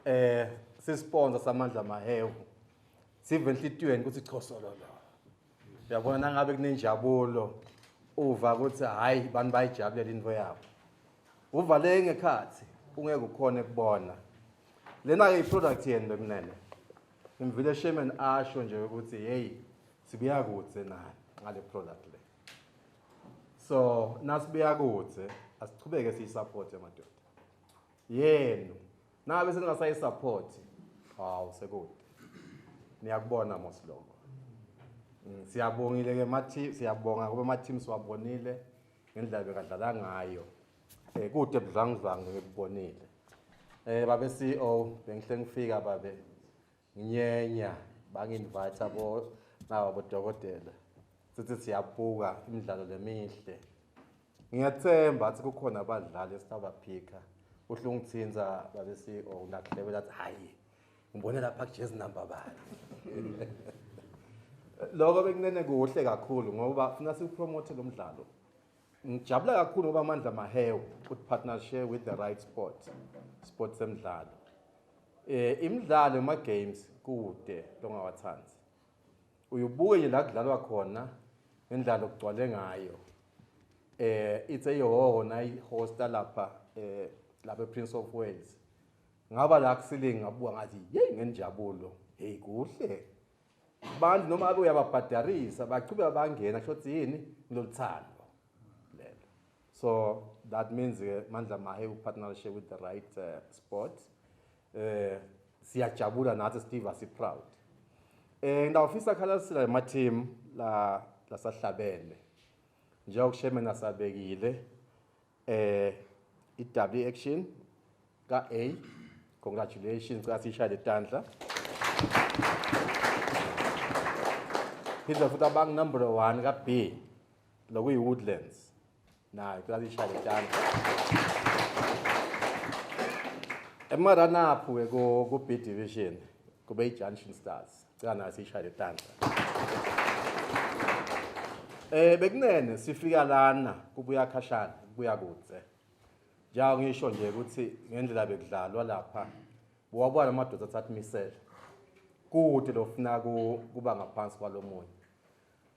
Eh sisponsor samandla mahewu. Sive enhlitiyweni ukuthi chosololo. Uyabona nangabe kunenjabulo uva ukuthi hayi bantu bayijabulela into yabo. Uvale ngekhathi ungeke ukhone kubona. Lena ke iproduct yenu bekunene. Ngimvile Sherman asho nje ukuthi hey sibuya kude nani ngale product le. So nasibuya kude asichubeke siyisupport madoda. Yenu nabe sengingasayisupport hawu sekude. Niyakubona mos lokho. Siyabongile ke mathi siyabonga kuba ama teams wabonile ngendlela bekadlala ngayo. Eh kude budlangudlangu ngikubonile. Eh babe CEO bengihle ngifika babe nginyenya bangi-invite abo nawo bodokotela. Sithi siyabuka imidlalo lemihle. Ngiyathemba athi kukhona abadlali esitabaphika. Uhle ungithinta babe CEO nakuhlebela athi hayi ngibone lapha kujezi number bani. Lokho bekunene kuhle kakhulu ngoba funa siwupromote lo mdlalo. Ngijabula kakhulu ngoba Amandla Mahewu uthi partnership with the right sport sport semidlalo. Eh imidlalo ema games kude longawathandi. Uyubuke nje la kudlalwa khona ngendlela okugcwale ngayo. Eh ithe ihoho nayi hosta lapha eh lapha ePrince of Wales. Ngaba la kusilingi ngabuka ngathi hey ngenjabulo. Hey kuhle. Abantu noma abe uyababhadarisa bachubeka bangena kusho ukuthi yini loluthando lelo. So that means ke Mandla Mahewu partnership with the right sport. Eh siyajabula nathi Steve asi proud. Eh ngidawufisa khalasila ema team la lasahlabene. Njengoba kusheme nasabekile eh i-W action ka A congratulations cela sishaye letandla. Phinde futhi abang number 1 ka B lokuyi Woodlands. Nayo cela sishaye letandla. Ema run up ke ku B division kube i Junction Stars. Cela nayo sishaye letandla. Eh bekunene sifika lana kubuya khashana kubuya kude. Njengoba ngisho nje ukuthi ngendlela bekudlalwa lapha wabona amadoda athatha imisele. Kude lofuna kuba ngaphansi kwalomunye.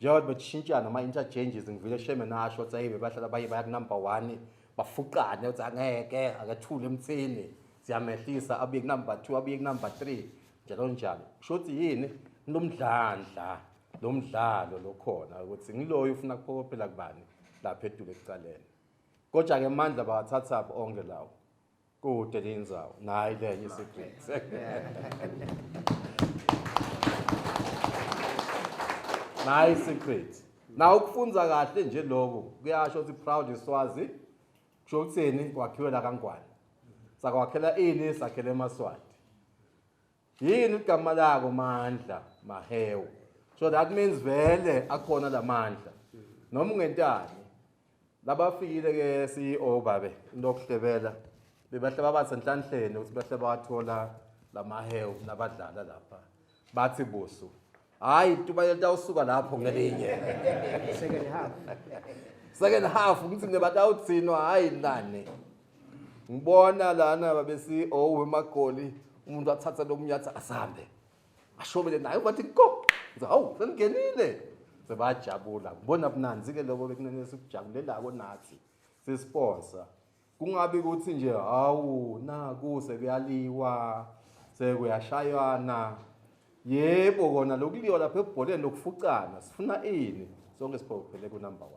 Njengoba beshintshana ama interchanges ngivile shame nasho ukuthi ayibe bahlala baye baya ku number 1 bafuqane ukuthi angeke akethule emthini siyamehlisa abuye ku number 2 abuye ku number 3 njalo njalo. Kusho ukuthi yini lomdlandla lomdlalo lokhona ukuthi ngiloyo ufuna kuphokophela kubani lapha edule ekucaleni. Kodwa ke mandla bawathatha onke lawo. Kude lendzawo nayi lenye secret. Nayi secret. Na ukufunza kahle nje lokho kuyasho ukuthi proud iSwazi kusho ukuthini kwakhiwe la kaNgwane. Sakwakhela ini sakhele emaSwati. Yini igama lako Mandla Mahewu. So that means vele akhona lamandla. Noma ungentani labafikile ke CEO babe into okuhlebela bebahle baba senhlanhleni ukuthi bahle bawathola lamahewu nabadlala lapha bathi busu hayi tuba lelitawusuka lapho ngelinye second half second half ngithi mina batawuthinwa hayi nani ngibona lana babe CEO wemagoli umuntu athatha lo munye athi asambe ashobele naye bathi go ngithi hawu seningenile sebajabula ngibona bunanzi ke lobo bekunene sikujabulelako nathi sisponsor kungabi ukuthi nje hawu naku sekuyaliwa sekuyashaywana yebo kona lokuliwa lapha ebholeni lokufucana sifuna ini sonke siphokophele ku number 1.